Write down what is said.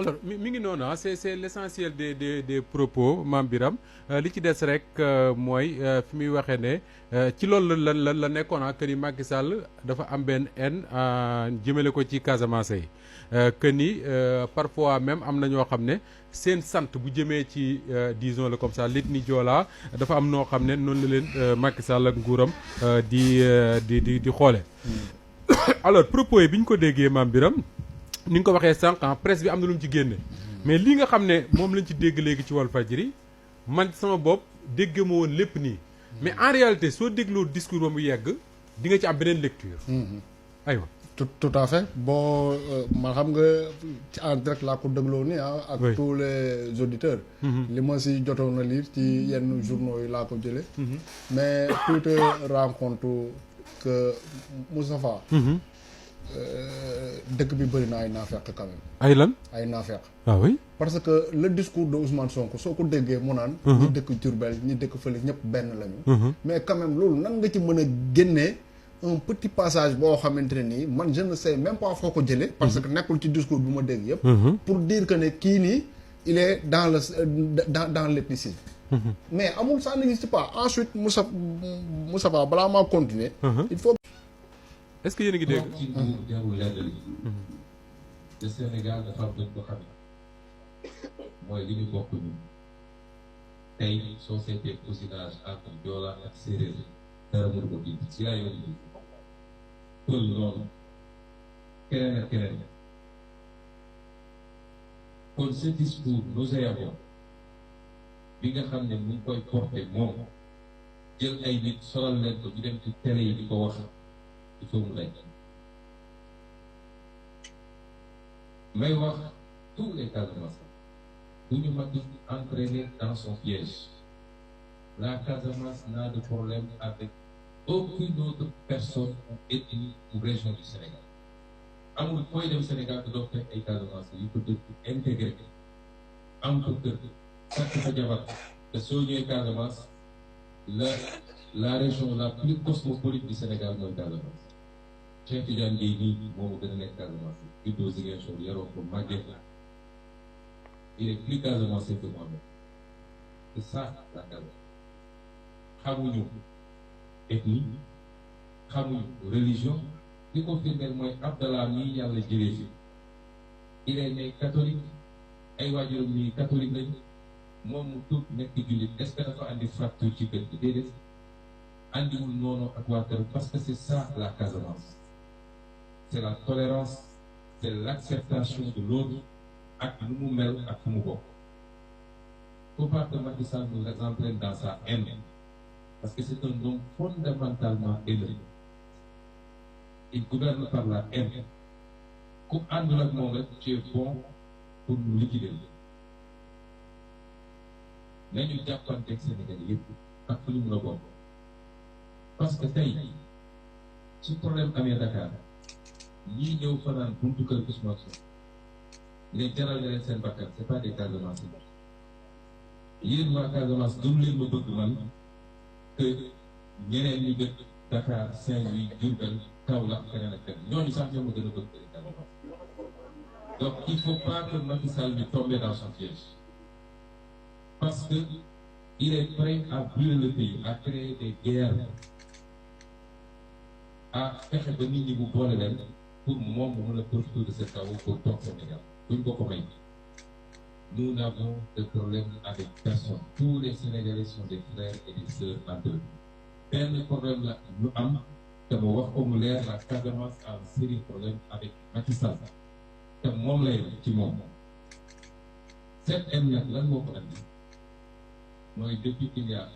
alors mi ngi noonu ah c'est l'essentiel des propos Mame Birame li ci des rek mooy fi muy waxee ne ci loolu la nekkoon ah que ni Macky Sall dafa am benn haine jëmale ko ci Casamance yi que ni parfois même am na ñoo xam ne seen sant bu jëmee ci disons le comme ça l'ethnie Joola dafa am noo xam ne noonu la leen Macky Sall ak nguuram di xoole alors propos yi bi ñu ko déggee Mame Birame ni nga ko waxee sànq presse bi am na lu mu ci génne mais li nga xam ne moom lañ ci dégg léegi ci Walfadjri man sama bopp dégg ma woon lépp nii mais en réalité soo dégloo discours ba mu yegg di nga ci am beneen lecture. aywa tout à fait bon man xam nga ci en direct laa ko dégloo nii ak tous les auditeurs. li ma si jotoon na lire ci yenn journaux yi laa ko jëlee. mais tu te rends compte que Moustapha. dëkk bi bëri na ay naafeq quand même. ay lan ay naafeq. ah oui parce que le discours de Ousmane Sonko soo ko déggee mu naan. ñi dëkk Diourbel ñi dëkk fële ñëpp benn lañu. mais quand même loolu nan nga ci mën a génnee un petit passage boo xamante ne nii man je ne sais même pas foo ko jëlee. parce que nekkul ci discours bu ma dégg yëpp. pour dire que ne kii nii il est dans le dans l'ethnicisme. mais amul ça n'existe pas ensuite Moussa balaa maa continuer. il faut. est-ce que yéen a ngi dégg. ci nguur jarul lenn li. te Sénégal dafa am dañ ko xam mooy li ñu bokk ñun tey société cousinage entre Joola ak Séeréer dara mënu ko dindi ci laa yoon bi pël noonu keneen ak keneen kon ce discours nauséabond bi nga xam ne mu ngi koy porter moom jël ay nit solal leen ko ñu dem ci télé yi di ko wax il faut mu nekk may wax tous les Casamance bu ñu mag entraîné dans son piège la Casamance n'a de problème avec aucune autre personne ou ethnie ou région du Sénégal amul koy dem Sénégal te doo fekk ay Casamance yu ko dëkk intégré am ko kër sakk fa jabar te soo ñëwee Casamance la région la plus cosmopolite du Sénégal mooy Casamance Cheikh Tidiane Gueye nii moomu gën a nekk Casamance juddoo Ziguinchor yaroo ko màggee il est plus Casamance que moi-même c'est ça la Casamance xamuñu ethnie xamuñu religion li ko firndeel mooy Abdallah mii yàlla jëlee fi il est né catholique ay waajuram nii catholique lañu moom mu tuub nekk jullit est-ce que dafa andi fracture ci kër gi déedéet andiwul noonu ak waa kër parce que c'est ça la Casamance c'est la tolérance c'est l'acceptation de l'autre ak lu mu mel ak fu mu bokk. Faut pas que Macky Sall nous entraîne dans sa haine parce que c'est un homme fondamentalement haineux. Il gouverne par la haine. ku àndul ak moom rek tu es bon pour nous liquider. nañu jàppanteeg Sénégal yëpp ak fu ñu mën a bokk parce que tey su problème amee Dakar ñii ñëw fanaan buntu kër Ousmane Sonko ne jaral na leen seen bakkan c'est pas des Casamance yéen waa Casamance gëm leen ma bëgg man que ñeneen ñi dëkk Dakar Saint-Louis Diourbel Kaolack keneen ak keneen ñooñu sax ñoo ma gën a bëgg des Casamance donc il faut pas que Macky Sall bi tombe dans son piège parce que il est prêt à brûler le pays à créer des guerres à fexe ba nit ñi bu boole leen pour moom mu mën a profiter de ce chaos pour toog Sénégal duñ ko ko may. Nous n'avons de problème avec personne. Tous les Sénégalais sont des frères et des sœurs entre eux. Benn problème la ñu am te mu wax ko mu leer la Casamance a un sérieux problème avec Macky Sall te moom lay ci moom. Cette haine nag lan moo ko andi mooy depuis qu'il y a